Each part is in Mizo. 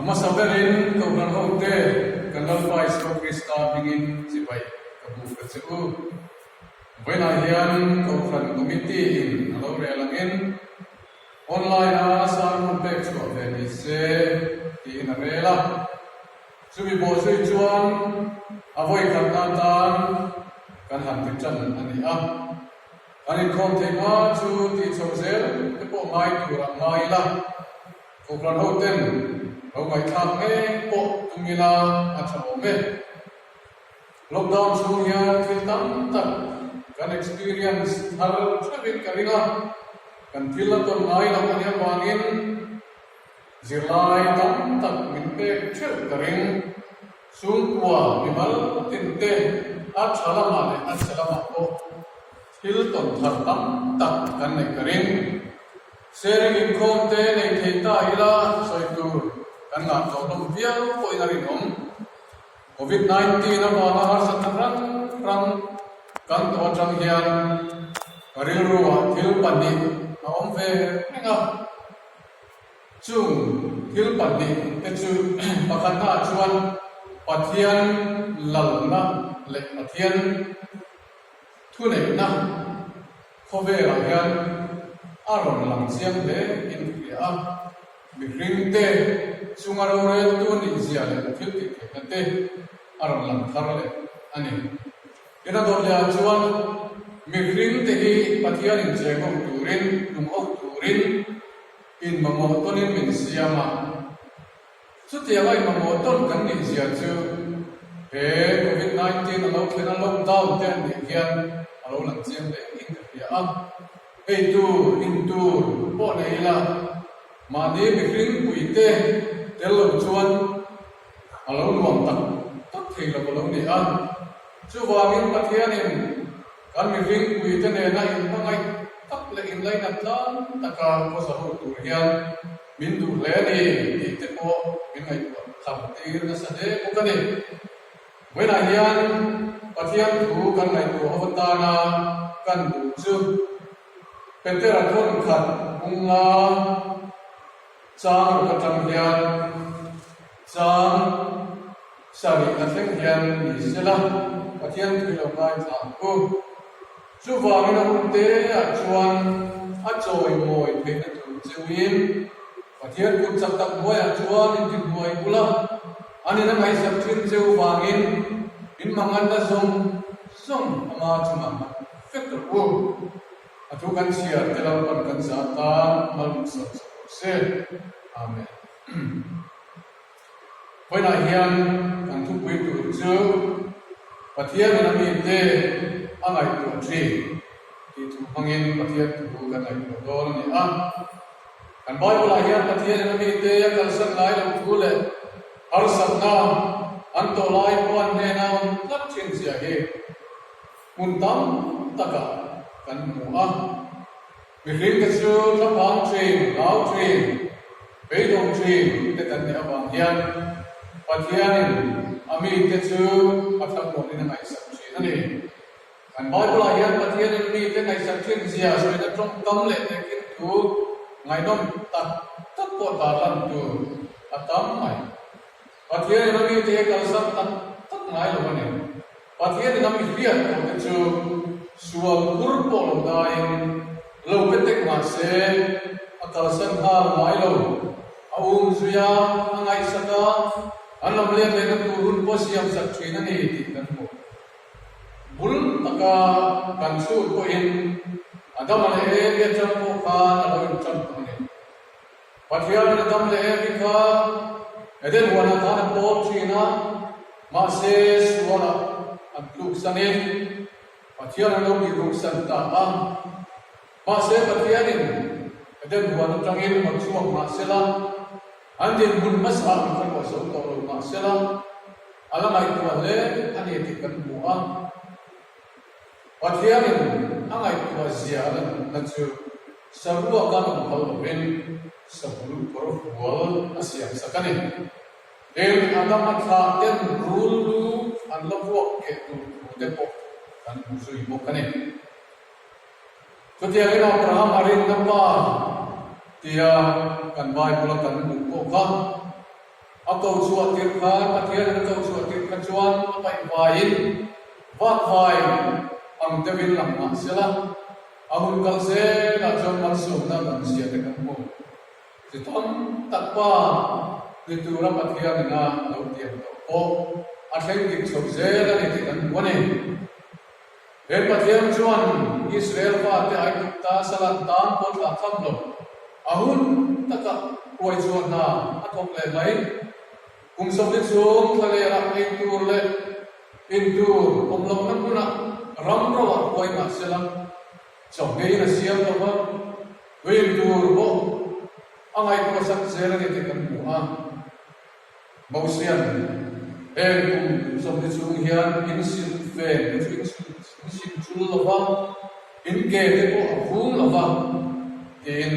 A hmasa berin Kohhran hote kan Lalpa Isua Krista hmingin chibai ka buk a che u. Vawiinah hian Kohhran Committee in a lo rel angin online a sermon pek chhuah ve ni se tiin a rel a. Chumi bawhzui chuan a vawikhatna atan kan han ti tan a ni a. Kan inkhawm theih hma chu tih chhoh zel te pawh ngai tur ah ngai ila, Kohhran ho ten lo ngaihthlak mek pawh tum ila a tha awm e. Lockdown chhung hian thil tam tak kan experience thar theuhin ka ring a, kan thil a tawn ngai loh a nih avangin zirlai tam tak min pek theuh ka ring. Chhungkua mimal tin te a tha lamah leh a chhe lamah pawh thil tawn thar tam tak kan neih ka ring. Sharing inkhawm te nei thei ta ila sawi tur kan ngah tawh hlawm viau pawhin a rinawm. Covid 19 avanga harsatna hrang hrang kan tawh atang hian ka rilruah thil pahnih a awm ve reng a. Chung thil pahnih te chu pakhatnaah chuan Pathian lalna leh Pathian thuneihna khawvelah hian a rawn lang chiang hle in ka hria a. Mihringte chunga roreltu nihzia leh thil tih theihna te a rawn lang thar leh a ni. Tin a dawt lehah chuan mihringte hi Pathian incheng ho turin, tum ho turin in mamawh tawnin min siam a. Chutianga in mamawh tawn kan nih zia chu he Covid 19 a lo thlen a lockdown te an nih hian a lo lang chiang hle in ka hria a. Ei tur, in tur pawh nei ila mahni mihring puite tel lo chuan a lo nuam tak tak thei lo a lo ni a. Chuvangin Pathianin Kan mihring puite nena inhmangaih tak leh inlainat tlang taka khawsa ho tur hian min duh hle a ni tih te pawh min ngaihtuah tham tir nasa hle bawk a ni. Vawiinah hian Pathian thu kan ngaihtuah ho atana kan duh chu Petera thawnkhat bunga chang ruk atang hian chang Sarih a thleng hian ni sela, Pathian tui lo ngaithla ang u. Chuvangin a hun te ah chuan a chawimawi theihna tur cheuin Pathian kut chak tak hnuaiah chuan in ti hnuai bul a, an in a ngaihsak thin cheu vangin in manganna zawng zawng ama chungah nghat vek rawh u. A thu kan chhiar te lalpan kan zah tan malsawm sak rawh se. Amen. Vawiinah hian kan thupui tur chu Pathianin a mite a ngaihtuah thin tih thu hmangin Pathian thu kan ngaihtuah dawn a ni a. Kan Bible-ah hian Pathianin a mite a kalsan ngai loh thu leh harsatna an tawh lai pawh an hnena awm tlat thin zia hi hmun tam takah kan hmu a. Mihring te chu thlaphang thin, hlau thin, beidawng thin te kan nih avang hian Pathianin a mite chu a thlamuanin a ngaihsak thin a ni. Kan Bible-ah hian Pathianin mite ngaihsak thin zia sawina tawngkam leh tehkhin thu ngaihnawm tak tak pawh tarlan tur a tam mai. Pathianin a mite hi kalsan tak tak ngai lo a ni. Pathianin a mi hriat tawh te chu sual khur pawh lo daiin lo pe tek mah se a kalsan nghal ngai lo. A um zui a, a ngaihsak a, an lam let lehna tur hun pawh siam sak thin a ni tih kan hmu. Bul taka kan chhut pawhin Adama leh Evi atang pawh khan a lo inṭan tawh a ni. Pathianin a dam leh em i kha Eden huanah khan a pawl thin a, mahse sualah an tluksan in Pathian an lo bihruksan ta a. Mahse Pathianin Eden huan atangin haw chhuak mahsela, an dinhmun hmasa ang kha luah zo tawh lo mahsela, a la ngaihtuah hle a ni tih kan hmu a. Pathianin a ngaihtuah zia a lanna chu saruaka awm phal lovin sahul kawr fual a siam sak a ni. Tin, Adama thlah ten rul lu an la vuak keh tur thu te pawh kan hmu zui bawk a ni. Chutiangin Abraham a rinna pa tia kan Bible-a kan hmuh pawh kha. A ko chhuah tirh khan, Pathianin a ko chhuah tirh kha chuan a paih vaiin vakvai ang deuhin lang mah sela, a hun kal zelah chuan malsawmna kan zia te kan hmu. Chi tam tak pa ni tura Pathianin a lo tiam tawh pawh a thleng dik chho zel a ni tih kan hmu a ni. He Pathian chuan Israel fate Aigupta salan tan pawh thlah tham lo, a hun taka huai chhuah hna a thawk leh mai. Kum 40 chhung thlalera ei tur leh in tur awm lohna hmunah ram roah huai mah sela, chawhngeiin a siam lo va, tui in tur pawh a ngaihtuah sak zel a ni tih kan hmu a. Mosian, Heng kum 40 chhung hian in sil ven te chu in sil chul lo va, in ke te pawh a vung lo va, tiin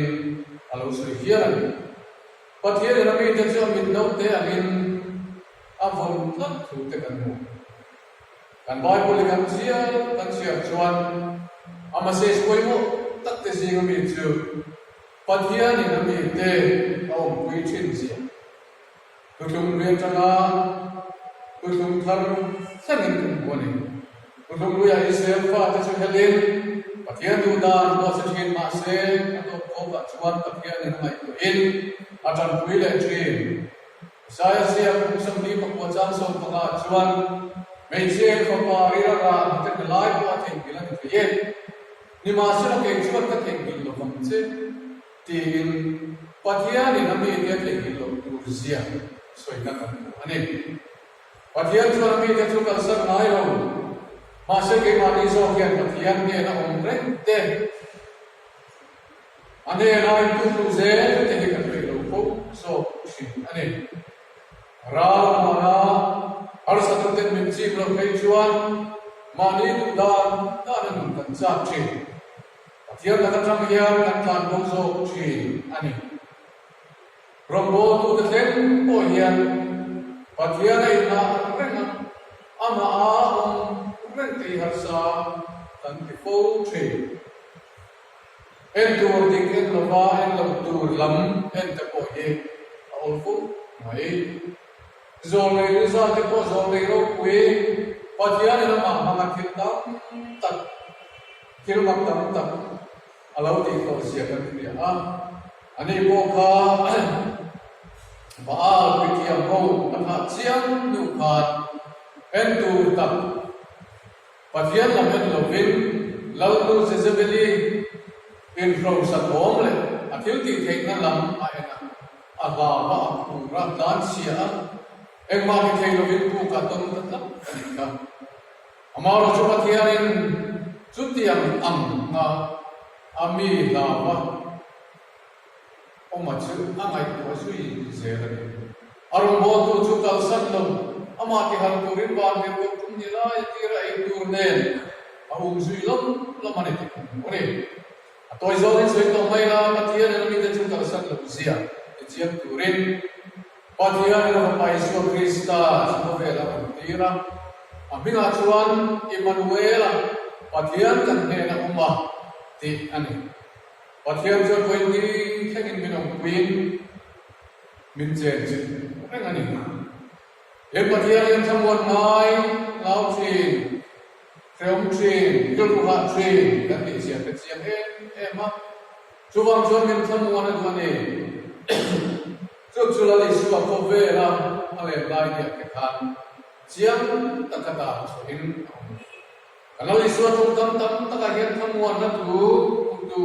a lo sawi hial a ni. Pathianin a mite chu a mit note angin a vawn tlat thu te kan hmu. Kan Bible i kan chial kan chhiar chuan a message pawimawh tak te zinga mi chu Pathianin a mite a awmpui thin zia. Thuthlung hlui atanga thuthlung thar thlengin kan hmu a ni. Thuthlung hluiah Israel fate chu helin Pathian duh dan pawh che thin mah se a tawp tawpah chuan Pathianin a ngaihtuahin a tanpui leh thin. Isaiah ziak kum 44 chang 15 ah chuan hmeichhia in fapa rira rah hnute hna lai pawh a theihnghilh a ni thei e. Nimahsela kei chuan ka theihnghilh lovang che. Tiin Pathianin a mite a theihnghilh loh tur zia sawina kan hmu a ni. Pathian chuan a mite chu kalsan ngai lo, mahse keimahni zawk hian Pathian hnena awm reng te, a hnena intuhluh zel te hi kan peih lo fo zawk thin a ni. Ral muana harsatna ten min chim loh phei chuan mahni duh dan dana nun kan chak thin. Pathian lak atang hian kan tlan bo zawk thin a ni. Rawngbawltute thleng pawh hian Pathian a inah reng a, amah a awm reng tih harsa kan ti fo thin. En tur dik en lova en lo tur lam en te pawh hi a awl fo mai. Zawlnei Liza te pawh zawlnei ropui Pathianin amah hmanga thil tam tak, thil mak tam tak a lo tih tawh zia kan hria a. Ani pawh kha Baal puithiam ho a thah chiang hnu khan en tur tak Pathian lam en lovin Lalnu Jezebeli inhrosa thawm leh a thil tih theihna lam a en a. A hlau a, a phur a, tlan chhia a, engmah ti thei lovin puk a tawn ta tlat a nih kha. Amaherawhchu chu Pathianin chutiang ang nga a mi hlau a awma chu a ngaihtuah zui zel a ni. A rawngbawltu chu kalsan lo, amah ti harh turin van tir kawt tum ni lai a tira ei tur nen a um zui lam lam a ni tih kan hmu a ni. A tawi zawngin sawi tawh mai la, Pathianin a mite chu kalsan loh zia ti chiang turin Pathianin a Fapa Isua Krista chu khawvel a rawn tir a. A hmingah chuan Immanuela, Pathian kan hnena awm a, tih a ni. Pathian chuan vawi ni thlengin min awmpuiin min chen chilh reng a ni. He Pathian hian thlamuan ngai hlau thin. Hreawm thin, rilru hah thin kan tih zia hre chiang em em a, chuvang chuan min thlamuan a duh a ni. Chu chu Lal Isua khawvela a len lai diak te khan chiang taka dan chhuahin a awm. Kan Lal Isua tawngkam tam takah hian thlamuanna thu hmutu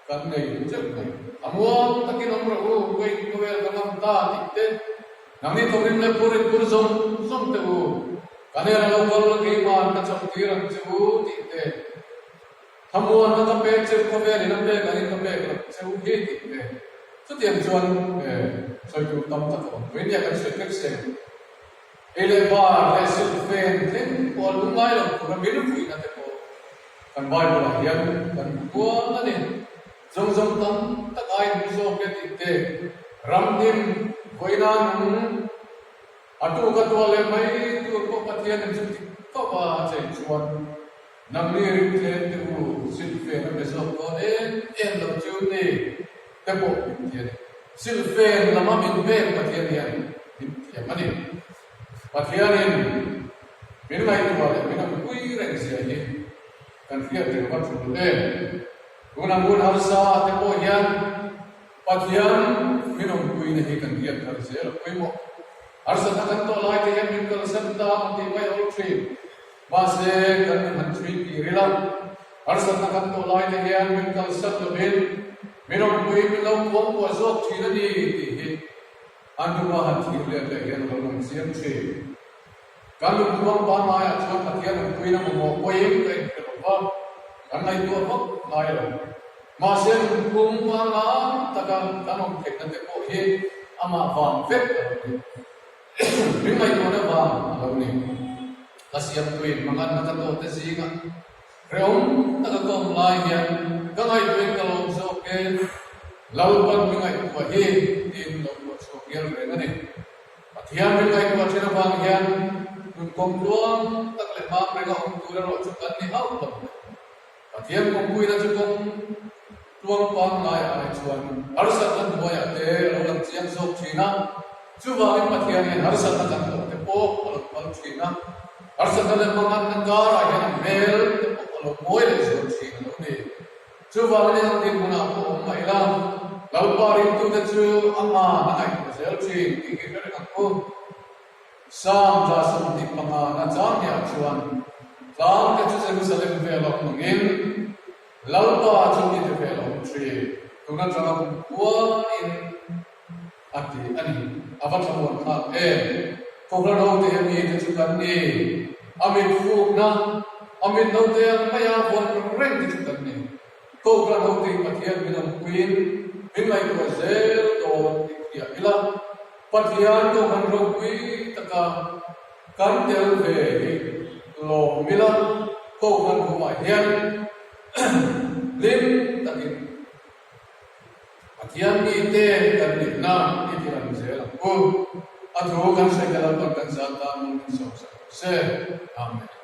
kan nei teuh mai. Thlamuan takin awm rawh u, kei khawvel ka ngam ta tih te, nangni thawkrim leh phurin phur zawng zawng teh u, Ka hnena lo kal la keiman ka chawlh tir ang che u tih te, thlamuanna ka pek che u khawvelin a pek angin ka pek loh che u hi tih te, chutiang chuan sawi tur tam tak a awm. Vawinia kan sawi vek se, ei leh bar leh silhfen thleng pawh a lungngai lo tura min fuihna te pawh kan Bible-ah hian kan hmu kual a ni. Zawng zawng tam tak aiin hmu zawk e tih te, ramhnim vawiina nung, A tu ka tuah leh mai tur pawh Pathianin chu tik tawp a a chei chuan nangni ringthlem te u silhfen a pe zawk dawn em em lo chu ni te pawh min ti a ni. Silhfen lama min pek Pathian hian min thiam a ni. Pathianin min ngaihtuah leh min awmpui reng zia hi kan hriat reng va tul em. Tuna hmun harsa te pawh hian Pathian min awmpuina hi kan hriat thar zel a pawimawh. Harsatna kan tawh lai te hian min kalsan ta ang tih mai a awl thin. Mahse, kan nun han chhui tir ila, harsatna kan tawh lai te hian min kalsan lovin min awmpui min lo kuangkuah zawk thin a ni tih hi an hnua han thlir let leh hian a lo lang chiang thin. Kan lungthuang pangnaiah chuan Pathian awmpuina mamawh pawhin ka inhre lo va, kan ngaihtuah vak ngai lo. Mahse, lungphung pangngai taka kan awm theihna te pawh hi amah vang vek a lo ni. Min ngaihtuahna vang a lo ni. Ka siamtuin manganna ka tawhte zinga hrehawm taka ka awm lai hian ka ngaihtuahin ka lawm zawk e, Lalpan mi ngaihtuah hi tiin lo ruah chhuak ngial reng a ni. Pathian min ngaihtuah thin avang hian nun kawng tluang tak leh mam renga awm tur erawh chu kan ni hauh lo mai. Pathian kawngpuina chu kawng tluang pangngai ai chuan harsatna hnuaiah te a lo lang chiang zawk thin a. Chuvangin Pathian hian harsatna kan tawh te pawh a lo phal thin a. Harsatna leh hmangatna karah hian a hmel te pawh a lo mawi leh zual thin a lo ni. Chuvangin eng dinhmunah pawh awm mah ila, Lalpa ringtute chu aman a ngaihtuah zel thin tih hi hre reng ang u. Psalm 125 na changniah chuan tlangte chu Jerusalem vel a awm angin, Lalpa chu mite vel a awm thin, tun atanga kum khuain a ti a ni. A va thlamuan thlak em! Kohhran hote hi mite chu kan ni, a mit fukna, a mit note ang maia vawn reng te chu kan ni. Kohhran hote hi Pathian min awmpuiin min ngaihtuah zel dawn tih hria ila, Pathian Kohhran ropui taka kan tel ve hi lawm ila, Kohhran humah hian hlim takin Pathian mite kan nihna i ti lang zel ang u. A thu kan sawi te Lalpan kan zat tan mawng min sawm sak rawh se. Amen.